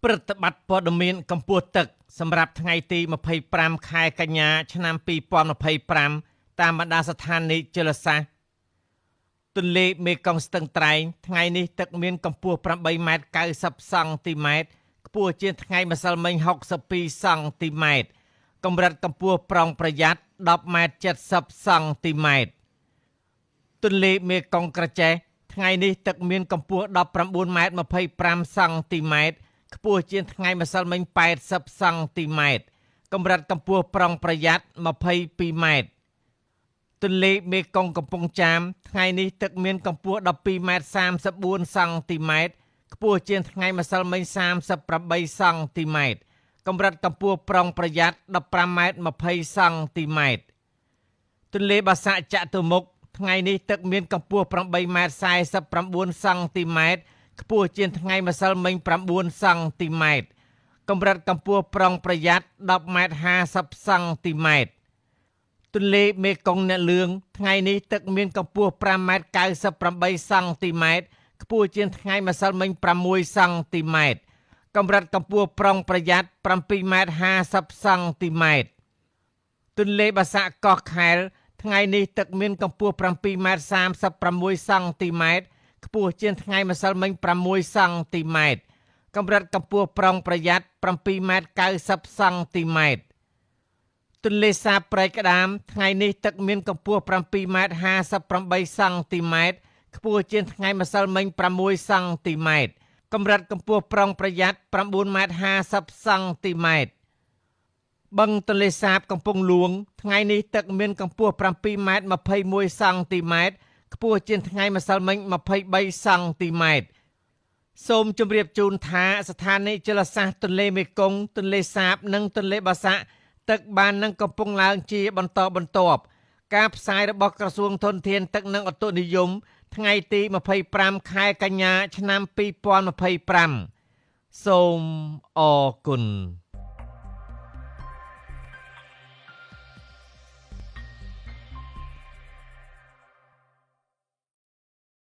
ព្រឹត្តិបត្រព័ត៌មានកម្ពស់ទឹកសម្រាប់ថ្ងៃទី25ខែកញ្ញាឆ្នាំ2025តាមបណ្ដាស្ថានីយ៍ជលសាស្ត្រទន្លេមេគង្គស្ទឹងត្រែងថ្ងៃនេះទឹកមានកម្ពស់8ម៉ែត្រ90សង់ទីម៉ែត្រខ្ពស់ជាងថ្ងៃម្សិលមិញ62សង់ទីម៉ែត្រកម្រិតកម្ពស់ប្រុងប្រយ័ត្ន10ម៉ែត្រ70សង់ទីម៉ែត្រទន្លេមេគង្គក្រចេះថ្ងៃនេះទឹកមានកម្ពស់19ម៉ែត្រ25សង់ទីម៉ែត្រខ្ពស់ជាងថ្ងៃម្សិលមិញ80សង់ទីម៉ែត្រកម្រិតកម្ពស់ប្រុងប្រយ័ត្ន22ម៉ែត្រទន្លេមេគង្គកំពង់ចាមថ្ងៃនេះទឹកមានកម្ពស់12ម៉ែត្រ34សង់ទីម៉ែត្រខ្ពស់ជាងថ្ងៃម្សិលមិញ38សង់ទីម៉ែត្រកម្រិតកម្ពស់ប្រុងប្រយ័ត្ន15ម៉ែត្រ20សង់ទីម៉ែត្រទន្លេបាសាក់ចតុមុខថ្ងៃនេះទឹកមានកម្ពស់8ម៉ែត្រ49សង់ទីម៉ែត្រខ្ពស់ជាងថ្ងៃម្សិលមិញ9សង់ទីម៉ែត្រកម្រិតកម្ពស់ប្រុងប្រយ័ត្ន10ម៉ែត្រ50សង់ទីម៉ែត្រទន្លេមេគង្គអ្នកលឿងថ្ងៃនេះទឹកមានកម្ពស់5ម៉ែត្រ98សង់ទីម៉ែត្រខ្ពស់ជាងថ្ងៃម្សិលមិញ6សង់ទីម៉ែត្រកម្រិតកម្ពស់ប្រុងប្រយ័ត្ន7ម៉ែត្រ50សង់ទីម៉ែត្រទន្លេបាសាក់កោះខែលថ្ងៃនេះទឹកមានកម្ពស់7ម៉ែត្រ36សង់ទីម៉ែត្រខ្ពស់ជាងថ្ងៃម្សិលមិញ6សង់ទីម៉ែត្រកម្រិតកម្ពស់ប្រុងប្រយ័ត្ន7ម៉ែត្រ90សង់ទីម៉ែត្រទន្លេសាបព្រែកក្តាមថ្ងៃនេះទឹកមានកម្ពស់7ម៉ែត្រ58សង់ទីម៉ែត្រខ្ពស់ជាងថ្ងៃម្សិលមិញ6សង់ទីម៉ែត្រកម្រិតកម្ពស់ប្រុងប្រយ័ត្ន9ម៉ែត្រ50សង់ទីម៉ែត្របឹងទន្លេសាបកំពង់លួងថ្ងៃនេះទឹកមានកម្ពស់7ម៉ែត្រ21សង់ទីម៉ែត្រខ្ពស់ជាងថ្ងៃម្សិលមិញ23សង់ទីម៉ែត្រសូមជម្រាបជូនថាស្ថានីយ៍ជលសាស្ត្រទន្លេមេគង្គទន្លេសាបនិងទន្លេបាសាក់ទឹកបាននឹងកំពុងឡើងជាបន្តបន្ទាប់ការផ្សាយរបស់ក្រសួងធនធានទឹកនិងឧតុនិយមថ្ងៃទី25ខែកញ្ញាឆ្នាំ2025សូមអរគុណ។